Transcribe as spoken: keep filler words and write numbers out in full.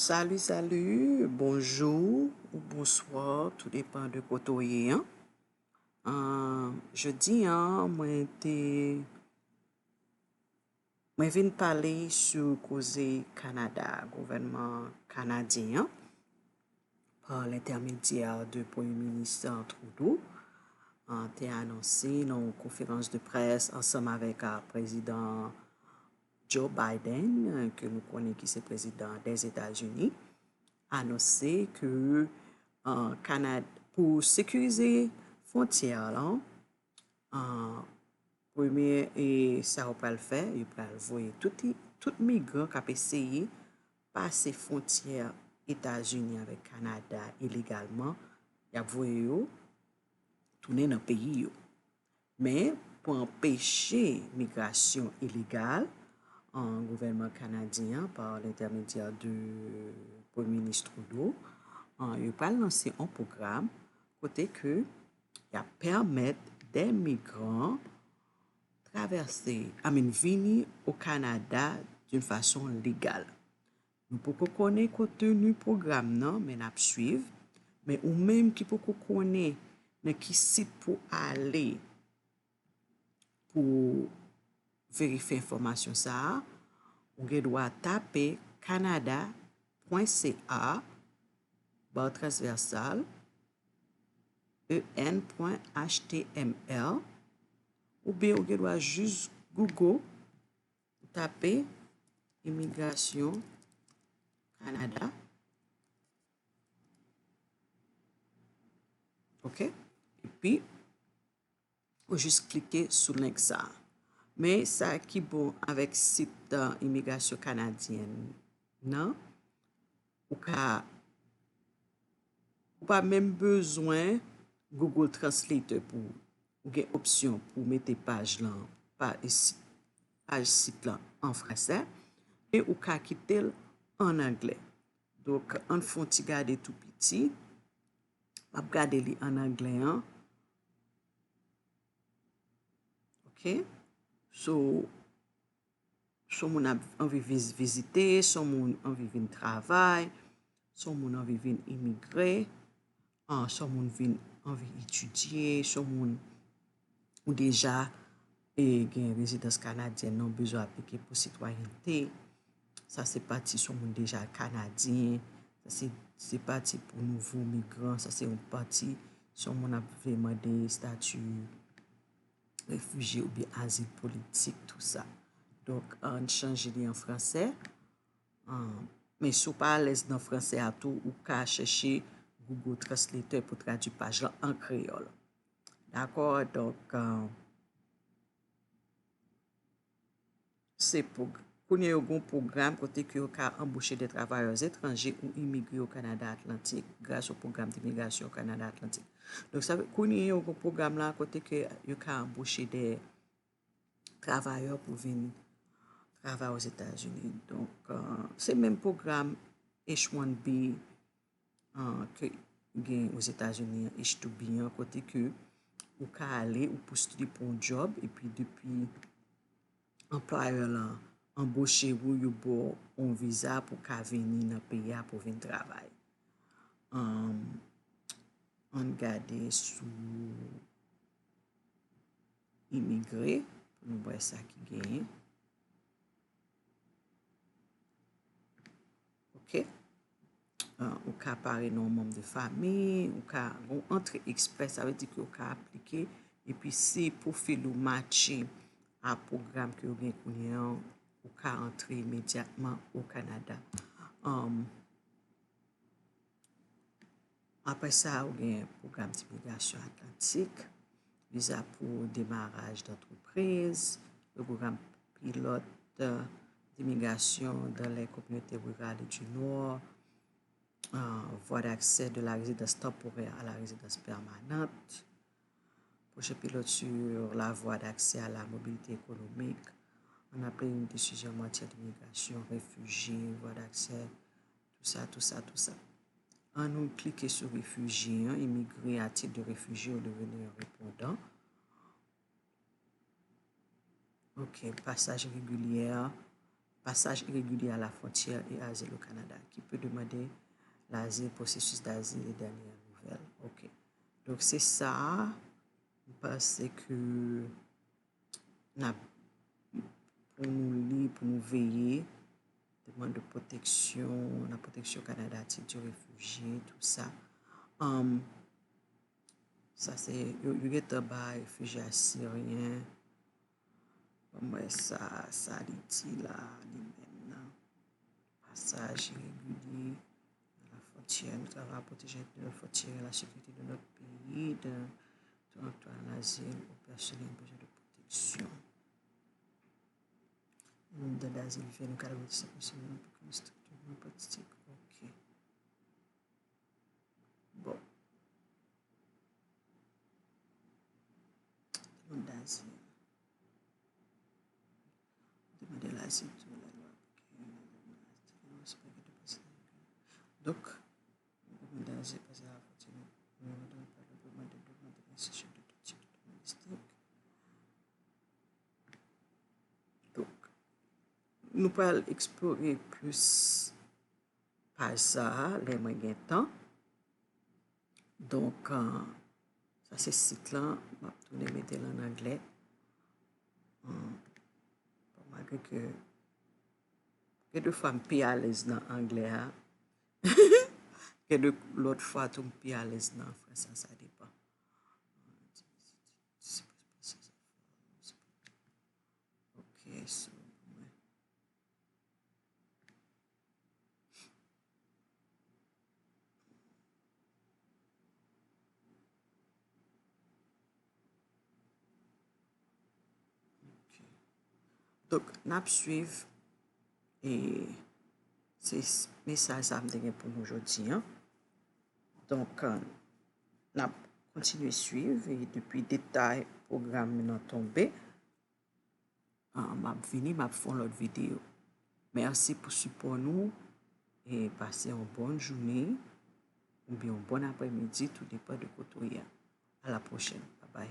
Salut, salut, bonjou ou bonswa, tou depan de kote w ye an. Ahn, jodi an, mwen te, mwen vin pale sou koze Kanada, gouvènman kanadyen an, par l'intermédiaire de Premye Minis Trudeau, an, te anonse nan yon konferans de près ansanm avèk, a, Prezidan Joe Biden, ke nou konnen ki se prezidan dèzetazini, anonse ke, an, Kanad-, pou sekirize fwontyè lan, an, premye, e sa yo pral fè, yo pral voye tout, tout migran k ap eseye pase fwontyè Etazini avèk Kanada ilegalman, y ap voye yo tounen nan peyi yo. Men, pou anpeche migrasyon ilegal, an, gouvènman kanadyen an, par l'intermédiaire de Premye Minis Trudeau, an, yo pral lanse yon pwogram kote ke y ap pèmèt dè migran travèse, I mean, vini o Kanada d'une façon légale. Nou poko konnen konteni pwogram nan, men n ap swiv. Men ou menm ki poko konnen nan ki sit pou ale pou verifye enfòmasyon sa a, ou gen dwa tape canada point c a barre transversale E N point H T M L, oubyen ou gen dwa jis Google, ou tape imigrasyon Kanada. Oke? Epi, ou jis klike sou link sa a. Men sa ki bon avèk sit, uh, imigrasyon kanadyen nan, ou ka, ou pa menm bezwen Google Translator pou ou gen opsyon pou mete paj lan, pa-, e sit, paj sit lan an fransè, e ou ka kite l an anglè. Donk, ann fè yon ti gade tou piti. M ap gade li an anglè an. Oke? So, si yon moun ap anvi viz-, vizite, si yon moun anvi vin travay, si yon moun anvi vin imigre, an, si yon moun vin anvi etidye, si yon moun ou deja, e, gen rezidans kanadyèn, non, bezwen aplike pou sitwayènte. Sa se pati si yon moun deja kanadyen. Sa se, se pati pou nouvo migran. Sa se yon pati si yon moun ap vle mande estati refijye oubyen azil politik, tou sa. Donk, ann chanje li an fransè. An, men si w pa alèz nan fransè a tou, ou ka chèche Google Translator pou tradui paj lan an kreyòl. Dakò? Donk, an, se pou, kounye a yo gen yon pwogram kote ke yo ka anboche de travayè etranje ou imigre o Kanada Atlantik gras o pwogram dimigrasyon o Kanada Atlantik. Donk, sa vle, kounye a yo gen yon pwogram la kote ke yo ka anboche de travayè pou vin travay Ozetazini. Donk, an, se menm pwogram H one B, an, ke gen Ozetazini an, H two B an, kote ke ou ka ale, ou postile pou yon djòb, epi depi anplwayè lan anboche ou, yo ba w yon viza pou w ka vini nan peyi a pou w vin travay. An, ann gade sou imigre pou nou wè sa ki genyen. Oke. Ah, ou ka pare non manm de fanmi, ou ka gon antre eksprès, sa vle di ke ou ka aplike, epi si pwofil ou matche a pwogram ke yo gen kounye a, ou ka antre imedyatman o Kanada. Um, Apre sa, ou gen pwogram dimigrasyon Atlantik, viza pou demaraj dantrepriz, le pwogram pilòt dimigrasyon dans les communautés rurales du Nord, euh, voie d'accès de la résidence temporaire à la résidence permanente, projet pilote sur la voie d'accès à la mobilité économique, on a pris une décision en matière d'immigration, réfugiés, voie d'accès, tou sa, tou sa, tou sa. Ann nou klike sou refijye an, immigré à titre de réfugié ou devenir répondant. Ok, pasaj regilyè, passage irrégulier à la frontière et asile au Canada, qui peut demander l'asile, processus d'asile et dernière nouvelle. Ok. Donk, se sa a. M panse ke n ap, pou nou li, pou nou veye, demande de protection, la protection au Canada, titre de réfugié, tout ça. Um, sa se, yo, yo gentan bay refijye asiryen. Ban m wè sa, sa li di la, li menm nan. Passage irrégulier à la frontière. Nous travaillons à protéger notre frontière et la sécurité de notre pays, de tout octroi d'asile aux personnes ayant besoin de protection. Demandeur d'asile vient au Canada pour que nous structurons une politique. Ok. Bon. Demande d'asile. Demander l'asile selon la loi appliquée à la demande d'asile, c'est pas que de passer. Donc, demande d'asile passe à la frontière, on ne donne pas le droit de demander l'insertion de tout type de domestique. Donk, nou pral eksplore plis paj sa a lè mwen gen tan. Donk, ah, sa se sit lan, m ap tounen mete l ann anglè. Ah, bon, malgre ke gen de fwa m pi alèz nan anglè a, gen de lòt fwa tou m pi alèz nan fransè a, sa depann. Ok, so, mwen. Ok. Donk, n ap swiv, e se s-, mesaj sa a m te gen pou nou jodi a. Donk, n ap kontinye swiv, e depi detay pwogram nan tonbe, ah, m ap vini, m ap fè yon lòt videyo. Mèsi pou sipò nou, e pase yon bòn jounen, oubyen yon bòn aprèmidi, tou depann de kote w ye a. A la pwochèn. Babay.